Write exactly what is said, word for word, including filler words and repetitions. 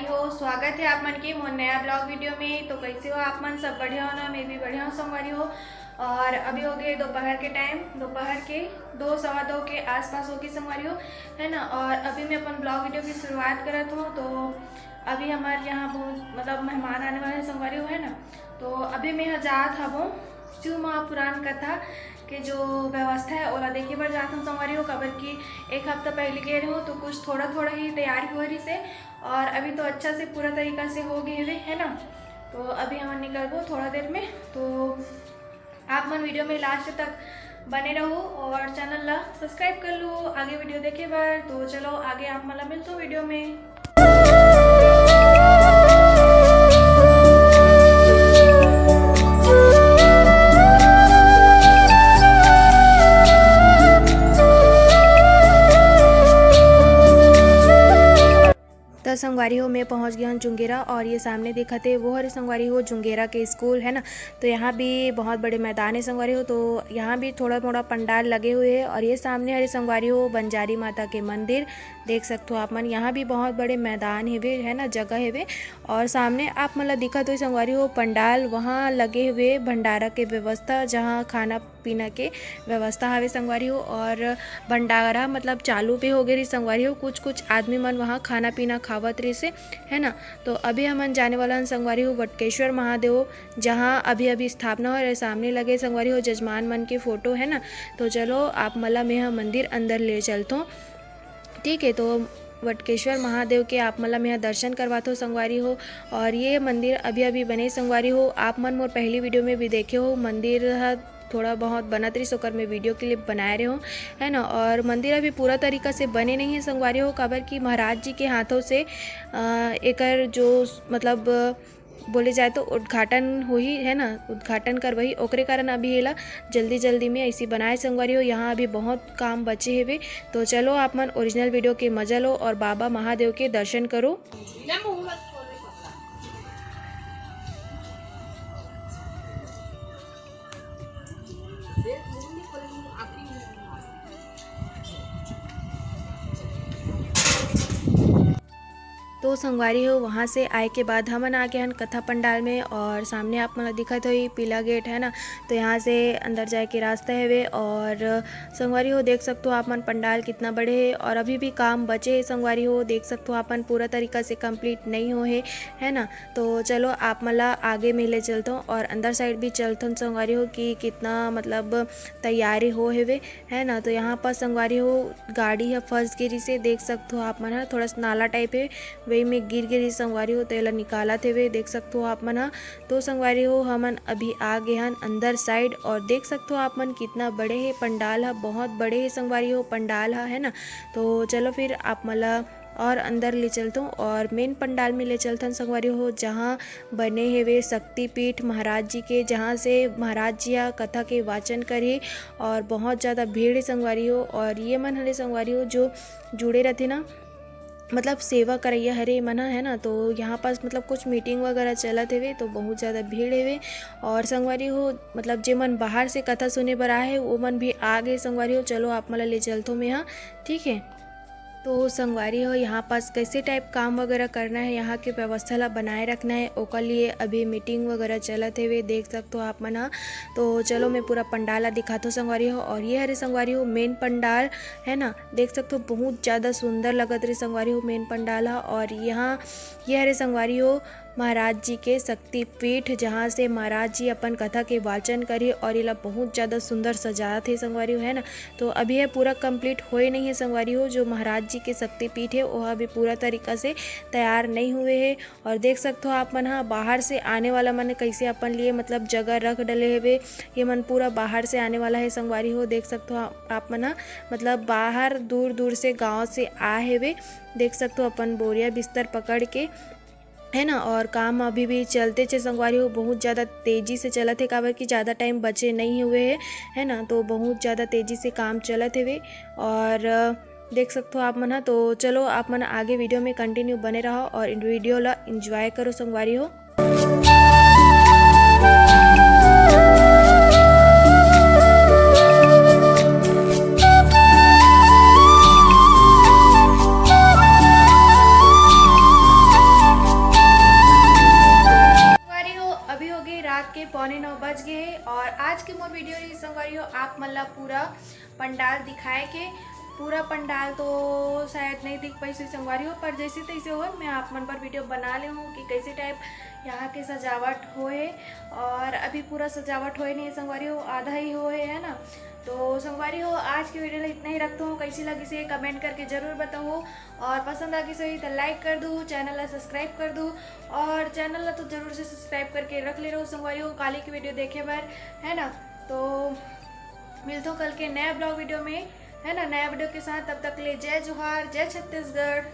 हो, स्वागत है आप मन के मोर नया ब्लॉग वीडियो में। तो कैसे हो आप मन? सब बढ़िया हो ना? मैं भी बढ़िया हूँ संगवारी हो। और अभी हो गए दोपहर के टाइम, दोपहर के दो, सवा दो के आसपास होगी संगवारी हो, है ना। और अभी मैं अपन ब्लॉग वीडियो की शुरुआत करत हूँ। तो अभी हमारे यहाँ बहुत, मतलब, मेहमान आने वाले हैं संगवारी हो, है ना। तो अभी मैं यहाँ जात हबो शिव महापुराण कथा के जो व्यवस्था है, ओला देखे बर जात हूँ संगवारी हो, काबर कि एक हफ्ता पहले गए रहूँ, तो कुछ थोड़ा थोड़ा ही तैयारी हो रही से, और अभी तो अच्छा से पूरा तरीका से हो गए हुए, है ना। तो अभी हम निकलबो थोड़ा देर में। तो आप मन वीडियो में लास्ट तक बने रहू और चैनल ला सब्सक्राइब कर लू आगे वीडियो देखे बर। तो चलो, आगे आप मन ला मिलतो वीडियो में। त संगवारी हो, मैं पहुंच गया हूँ जुंगेरा, और ये सामने दिखत हे, वो हरे संगवारी हो जुंगेरा के स्कूल, है ना। तो यहाँ भी बहुत बड़े मैदान है संगवारी हो। तो यहाँ भी थोड़ा मोड़ा पंडाल लगे हुए हैं, और ये सामने हरे संगवारी हो बंजारी माता के मंदिर, देख सकते हो आप मन। यहाँ भी बहुत बड़े मैदान हेवे, है ना, जगह हेवे। और सामने आप मन ला दिखत हुए संगवारी हो पंडाल, वहाँ लगे हुए भंडारा के व्यवस्था, जहाँ खाना पीना के व्यवस्था हवे संगवारी हो। और भंडारा मतलब चालू भी हो गए रही संगवारी हो, कुछ कुछ आदमी मन वहाँ खाना पीना खावत रही से, है ना। तो अभी हमन जाने वाला हन संगवारी हो वटकेश्वर महादेव, जहाँ अभी अभी स्थापना हो रहे, सामने लगे संगवारी हो जजमान मन के फोटो, है ना। तो चलो, आप मन ला मैं ह मंदिर अंदर ले चलथों। ठीक है, तो वटकेश्वर महादेव के आप मन ला मैं ह दर्शन करवाथों संगवारी हो। और ये मंदिर अभी अभी बने संगवारी हो, आप मन मोर पहली वीडियो में भी देखे हो, मंदिर ह थोड़ा बहुत बनत रहिस, ओकर मैं वीडियो क्लिप बनाए रहे हो, है ना। और मंदिर अभी पूरा तरीका से बने नहीं है संगवारी हो, काबर कि महाराज जी के हाथों से अ, एकर जो, मतलब, बोले जाए तो उद्घाटन होही, है ना, उद्घाटन करवाही, ओकरे कारण अभी एला जल्दी जल्दी में ऐसी बनाए संगवारी हो। यहाँ अभी बहुत काम बचे हेवे। तो चलो, आप मन ओरिजिनल वीडियो के मजा लो और बाबा महादेव के दर्शन करो। तो संगवारी हो, वहाँ से आए के बाद हमन आ गए हन कथा पंडाल में, और सामने आप मन ला दिखत होही पीला गेट, है ना। तो यहाँ से अंदर जाए के रास्ता हेवे। और संगवारी हो, देख सकते हो आप मन, पंडाल कितना बड़े है और अभी भी काम बचे है संगवारी हो। देख सकते हो आप मन, पूरा तरीका से कंप्लीट नहीं हो है, है ना। तो चलो, आप मन ला आगे में ले चलथों और अंदर साइड भी चलथों संगवारी हो कि कितना, मतलब, तैयारी हो हेवे, है ना। तो यहाँ पर संगवारी हो, गाड़ी ह फंस गे रिसे, देख सकत हो आप मन ह, थोड़ा सा नाला टाइप है, वही में गिर गे रिसे संगवारी हो, तो एला निकालत हेवे, देख सकत हो आप मन ह। तो संगवारी हो, हमन अभी आ गए हन अंदर साइड और देख सकत हो आप मन, कितना बड़े है पंडाल ह, बहुत बड़े है संगवारी हो पंडाल ह, है ना। तो चलो फिर आप मन ला और अंदर ले चलथों और मेन पंडाल में ले चलथन संगवारी हो, जहाँ बने हेवे शक्तिपीठ महाराज जी के, जहाँ से महाराज जी ह कथा के वाचन करही। और बहुत ज़्यादा भीड़ है संगवारी हो। और ये मन हरे संगवारी हो जो जुड़े रहते ना, मतलब सेवा करैया हरे मन ह, है ना। तो यहाँ पास, मतलब, कुछ मीटिंग वगैरह चलत हेवे, तो बहुत ज़्यादा भीड़ हेवे। और संगवारी हो, मतलब, जे मन बाहर से कथा सुने बर आए हे, वो मन भी आ गए संगवारी हो। चलो, आप मन ला ले चलथों मैं ह, ठीक है। तो संगवारी हो, यहाँ पास कैसे टाइप काम वगैरह करना है, यहाँ के व्यवस्था ला बनाए रखना है, ओकर लिए अभी मीटिंग वगैरह चलत हेवे, देख सकत हो आप मन ह। तो चलो, मैं पूरा पंडाल ला दिखाथों संगवारी हो। और ये हरे संगवारी हो मेन पंडाल, है ना, देख सकत हो बहुत ज़्यादा सुंदर लगत रहे संगवारी हो मेन पंडाल ह। और यहाँ ये हरे संगवारी हो महाराज जी के शक्तिपीठ, जहाँ से महाराज जी अपन कथा के वाचन करे और एला बहुत ज़्यादा सुंदर सजात हे संगवारी हो, है ना। तो अभी ये पूरा कंप्लीट होए नहीं है संगवारी हो, जो महाराज जी के शक्तिपीठ है, वो अभी पूरा तरीका से तैयार नहीं हुए है। और देख सकत हो आप मन ह, बाहर से आने वाला मन कैसे अपन लिए, मतलब, जगह रख डले हेवे। ये मन पूरा बाहर से आने वाला है संगवारी हो, देख सकत हो आप मन ह, मतलब, बाहर दूर दूर से गांव से आए हेवे, देख सकत हो अपन बोरिया बिस्तर पकड़ के, है ना। और काम अभी भी चलते छे संगवारी हो, बहुत ज़्यादा तेज़ी से चलत हे, काबर कि ज़्यादा टाइम बचे नहीं हुए है, है ना। तो बहुत ज़्यादा तेज़ी से काम चलत हेवे। और देख सकत हो आप मन ह। तो चलो, आप मन आगे वीडियो में कंटिन्यू बने रहो और इन वीडियो ला एंजॉय करो संगवारी हो। पौने नौ बज गए हे और आज के मोर वीडियो रही संगवारी हो, आप मन ला पूरा पंडाल दिखाए के। पूरा पंडाल तो शायद नहीं दिख पाइस संगवारी हो, पर जैसे तैसे हो मैं आप मन पर वीडियो बना ले हूँ कि कैसे टाइप यहाँ के सजावट होए। और अभी पूरा सजावट होए नहीं संगवारी हो, आधा ही होए है ना। तो संगवारी हो, आज के वीडियो ला इतना ही रखता हूँ। कैसी लगिस कमेंट करके जरूर बताओ और पसंद आ गई सही तो लाइक कर दो, चैनल ला सब्सक्राइब कर दो और चैनल ला तो जरूर से सब्सक्राइब करके रख ले रहो संगवारी हो काली की वीडियो देखे बर, है ना। तो मिलता हूँ कल के नया ब्लॉग वीडियो में, है ना, नया वीडियो के साथ। तब तक ले जय जोहार, जय छत्तीसगढ़।